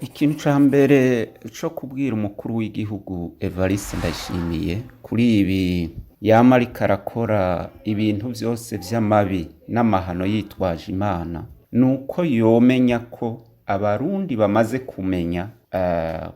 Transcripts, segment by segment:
Ikintu ca mbere co kubwira umukuru w'igihugu Evariste Ndayishimiye kuri ibi yama ariko arakora ibintu vyose vy'amabi n'amahano yitwaje Imana, nuko yomenya ko abarundi bamaze kumenya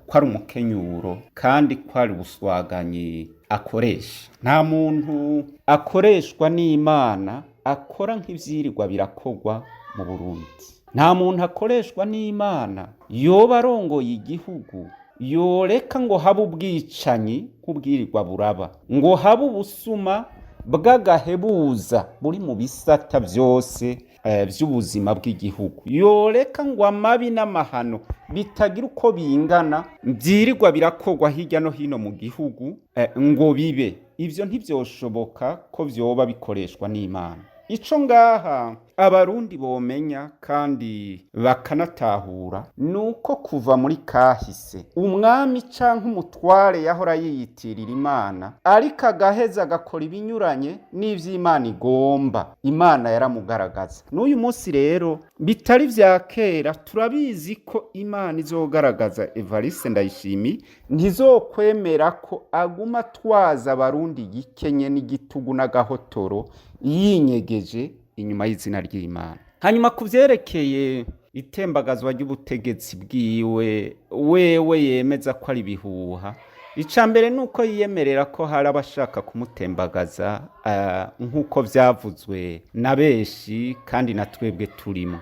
ko ari umukenyuro kandi ko ari ubuswaganyi akoresha. Nta muntu akoreshwa n'Imana akora nk'ivyirirwa birakorwa mu Burundi. Nta muntu akoreshwa n'Imana yoba arongoye igihugu yoreka ngo habe ubwicanyi nk'ubwirirwa buraba, ngo habe ubusuma bw'agahebuza buri mu bisata vyose vy'ubuzima bw'igihugu, yoreka ngo amabi n'amahano bitagira uko bingana vyirirwa birakorwa hirya no hino mu gihugu ngo bibe. Ivyo ntivyoshoboka ko vyoba bikoreshwa n'Imana. Ico ngaha abarundi bomenya kandi bakanatahura nuko kuva muri kahise umwami canke umutware yahora yiyitirira Imana ariko agaheza agakora ibinyuranye n'ivy'Imana igomba, Imana yaramugaragaza. N'uyu munsi rero bitari vya kera turabizi ko Imana izogaragaza Evariste Ndayishimiye, ntizokwemera ko aguma atwaza abarundi igikenye n'igitugu n'agahotoro yinyegeje inyuma y'izina ry'Imana. Hanyuma ku vyerekeye itembagazwa ry'ubutegetsi bwiwe, wewe yemeza ko ari ibihuha, ica mbere ni uko yiyemerera ko hari abashaka kumutembagaza nk'uko vyavuzwe na benshi kandi na twebwe turimo.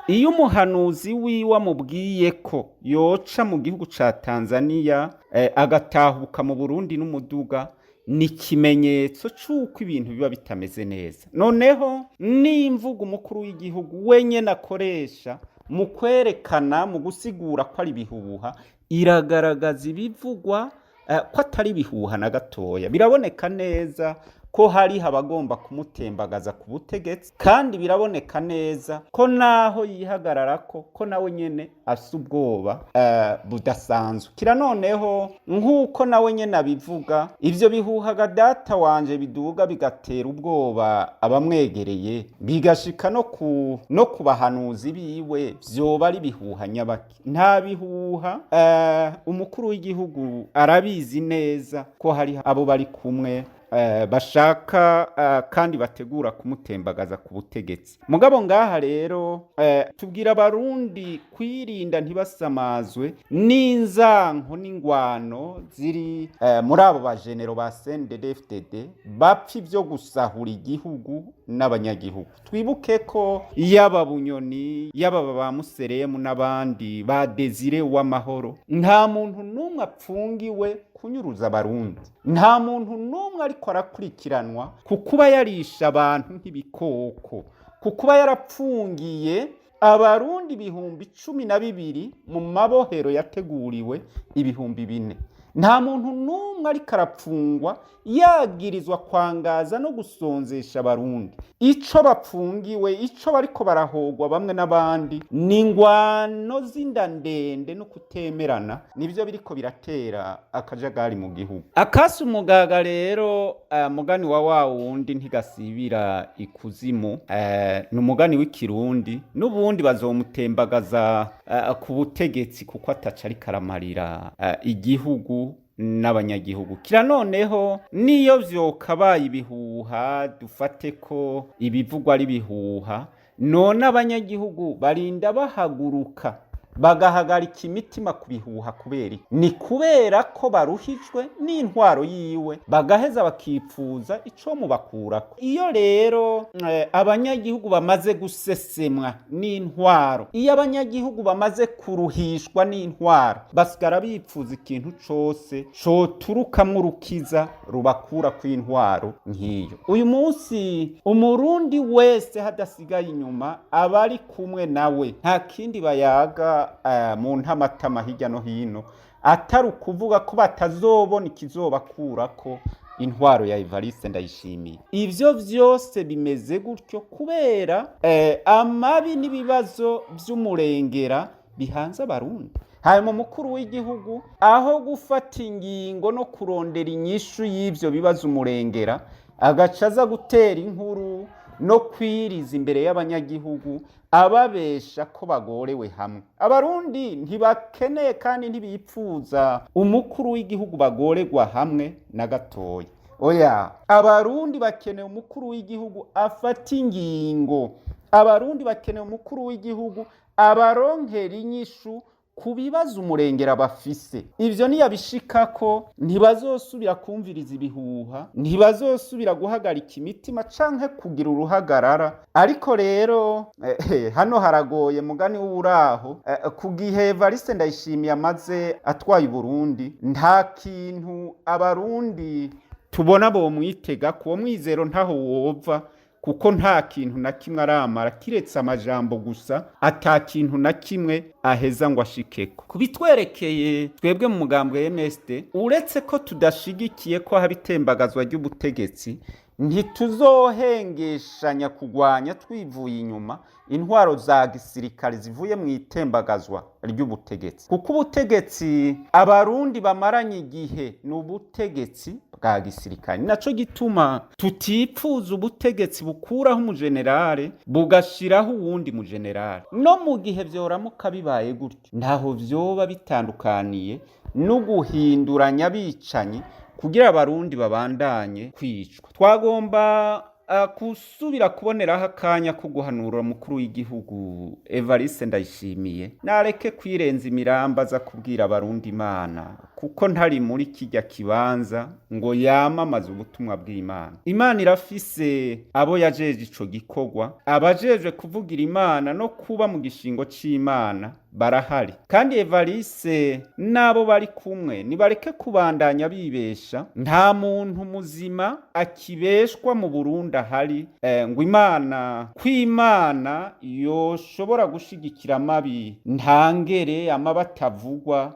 Iyo umuhanuzi wiwe amubwiye ko yoca mu gihugu ca Tanzania agatahuka mu Burundi n'umuduga, ni ikimenyetso c'uko ibintu biba bitameze neza. Noneho n'imvugo umukuru w'igihugu wenyene akoresha mu kwerekana, mu gusigura ko ari ibihuha, iragaragaza ibivugwa ko atari ibihuha na gatoya. Biraboneka neza ko hariho abagomba kumutembagaza ku butegetsi, kandi biraboneka neza ko naho yihagararako ko nawe nyene afise ubwoba budasanzwe. Kira noneho nk'uko nawe nyene abivuga, ivyo bihuhaga data wanje biduga bigatera ubwoba abamwegereye, bigashika no ku bahanuzi biwe, vyoba ari ibihuha nyabaki? Nta bihuha. Umukuru w'igihugu arabizi neza ko hari abo bari kumwe bashaka kandi bategura kumutembagaza ku butegetsi. Mugabo ngaha rero tubwira abarundi kwirinda ntibasamazwe n'inzanko n'ingwano ziri muri abo bajenero ba CNDD-FDD bapfa ivyo gusahura igihugu n'abanyagihugu. Twibuke ko yaba Bunyoni, yaba ba Museremu n'abandi ba Desire w'amahoro, nta muntu n'umwe apfungiwe kunyuruza abarundi, nta muntu n'umwe ariko arakurikiranwa ku kuba yarisha abantu nk'ibikoko, ku kuba yarapfungiye abarundi 12,000 mu mabohero yateguriwe 4,000. Nta muntu n'umwe ariko arapfungwa yagirizwa kwangaza no gusonzesha abarundi. Ico bapfungiwe, ico bariko barahogwa bamwe n'abandi, ni ingwano z'inda ndende no kutemerana, nivyo biriko biratera akajagari mu gihugu. Akasi umugaga rero, mugani wa wa wundi ntigasibira ikuzimu, ni umugani w'ikirundi, n'ubundi bazomutembagaza ku butegetsi kuko ataca ariko aramarira igihugu n'abanyagihugu. Kira noneho niyo vyokabaye ibihuha, dufate ko ibivugwa ari ibihuha, none abanyagihugu barinda bahaguruka bagahagarika imitima ku bihuha kubera iki? Ni kubera ko baruhijwe n'intwaro yiwe, bagaheza bakipfuza ico mubakurako. Iyo rero abanyagihugu bamaze gusesemwa n'intwaro, iyo abanyagihugu bamaze kuruhishwa n'intwaro, basigara bipfuza ikintu cose coturukamwo urukiza rubakura kw'intwaro nk'iyo. Uyu munsi umurundi wese hadasigaye inyuma abari kumwe nawe nta kindi bayaga mu ntamatama hirya no hino atari ukuvuga ko batazobona ikizobakurako intwaro ya Evariste Ndayishimiye. Ivyo vyose bimeze gutyo kubera amabi n'ibibazo vy'umurengera bihanze abarundi. Hanyuma umukuru w'igihugu aho gufata ingingo no kurondera inyishu y'ivyo bibazo umurengera, agaca aza gutera inkuru no kwiriza imbere y'abanyagihugu ababesha ko bagorewe hamwe. Abarundi ntibakeneye kandi ntibipfuza umukuru w'igihugu bagorerwa hamwe na gatoya. Oya, abarundi bakeneye umukuru w'igihugu afata ingingo. Abarundi bakeneye umukuru w'igihugu abaronkera inyishu ku bibazo umurengera bafise. Ivyo niyabishikako ntibazosubira kumviriza ibihuha, ntibazosubira guhagarika imitima canke kugira uruhagarara. Ariko rero hano haragoye mugani w'uraho, ku gihe Evariste Ndayishimiye amaze atwaye Uburundi, nta kintu abarundi tubona bomwitega kuwo mwizero ntaho wova, kuko nta kintu na kimwe aramara kiretse amajambo gusa, ata kintu na kimwe aheza ngo ashikeko. Kubitwerekeye twebwe mu mugambwe MSD, uretse ko tudashigikiye ko haba itembagazwa ry'ubutegetsi, ntituzohengeshanya kugwanya twivuye inyuma intwaro za gisirikare zivuye mu itembagazwa ry'ubutegetsi, kuko ubutegetsi abarundi bamaranye igihe ni ubutegetsi bwa gisirikare. Ni naco gituma tutipfuza ubutegetsi bukuraho umujenerale bugashiraho uwundi mujenerale. No mu gihe vyoramuka bibaye gutyo, ntaho vyoba bitandukaniye no guhinduranya abicanyi kugira abarundi babandanye kwicwa. Twagomba gusubira kuboneraho akanya ko guhanura umukuru w'igihugu Evariste Ndayishimiye, nareke kwirenza imiramba aza kubwira abarundi Imana, kuko ntari muri kirya kibanza ngo yamamaze ubutumwa bw'Imana. Imana irafise abo yajeje ico gikorwa, abajejwe kuvugira Imana no kuba mu gishingo c'Imana barahari. Kandi Evariste n'abo bari kumwe nibareke kubandanya bibesha. Nta muntu muzima akibeshwa mu Burundi ahari, ngo Imana kw'Imana yoshobora gushigikira amabi ntangere amabi atavugwa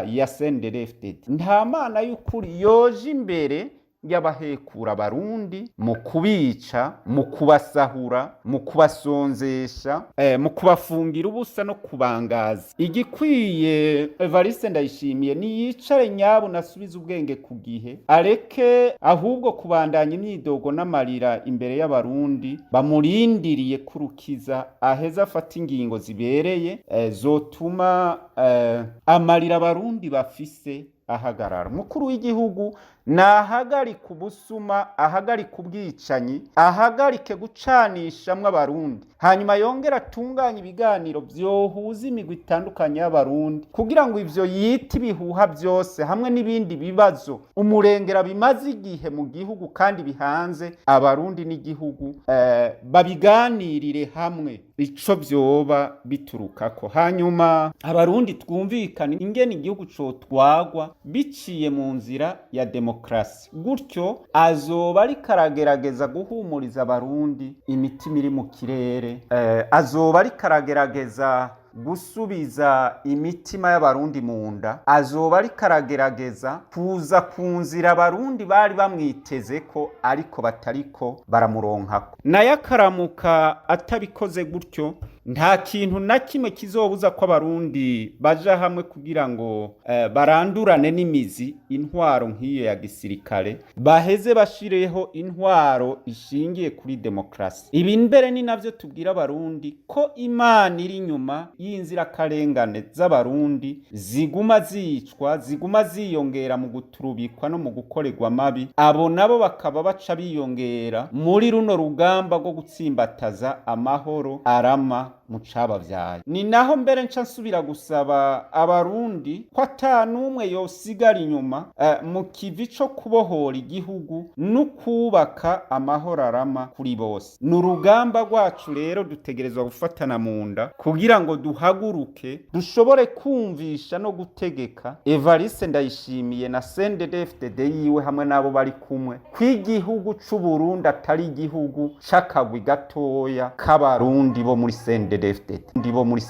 ya CNDD-FDD. Nta mana y'ukuri yoje imbere y'abahekura abarundi mu kubica, mu kubasahura, mu kubasonzesha, mu kubafungira ubusa no kubangaza. Igikwiye Evariste Ndayishimiye niyicare nyabo nasubize ubwenge ku gihe, areke ahubwo kubandanya imyidogo n'amarira imbere y'abarundi bamurindiriye kurukiza, aheze afata ingingo zibereye zotuma amarira abarundi bafise ahagarara. Umukuru w'igihugu nahagarike ubusuma, ahagarike ubwicanyi, ahagarike gucanishamwo abarundi, hanyuma yongere atunganye ibiganiro vyohuza imigwi itandukanye y'abarundi, kugira ngo ivyo yita ibihuha vyose hamwe n'ibindi bibazo umurengera bimaze igihe mu gihugu kandi bihanze abarundi n'igihugu, babiganirire hamwe ico vyoba biturukako. Hanyuma abarundi twumvikane ingene igihugu cotwagwa biciye mu nzira ya demokarasi. Gutyo azoba ariko aragerageza guhumuriza abarundi imitima iri mu kirere, azoba ariko aragerageza gusubiza imitima y'abarundi mu nda, azoba ariko aragerageza kuza ku nzira abarundi bari bamwiteze ko ariko batariko baramuronkako. Nayo akaramuka atabikoze gutyo, nta kintu na kimwe kizobuza ko abarundi baja hamwe kugira ngo barandurane n'imizi intwaro nk'iyo ya gisirikare, baheze bashireho intwaro ishingiye kuri demokarasi. Ibi mbere ni navyo tubwira abarundi ko Imana iri inyuma y'inzirakarengane z'abarundi ziguma zicwa, ziguma ziyongera mu guturubikwa no mu gukorerwa amabi, abo nabo bakaba baca biyongera muri runo rugamba rwo gutsimbataza amahoro arama mu cabavyaye. Ni naho mbere nca nsubira gusaba abarundi ko ata n'umwe yosigara inyuma mu kivi co kubohora igihugu no kubaka amahoro arama kuri bose. Ni urugamba rwacu rero dutegerezwa gufatana mu nda kugira ngo duhaguruke dushobore kumvisha no gutegeka Evariste Ndayishimiye na CNDD-FDD yiwe hamwe n'abo bari kumwe ko igihugu c'Uburundi atari igihugu c'akagwi gatoya k'abarundi bo muri CNDD-FDD, ndi bo muri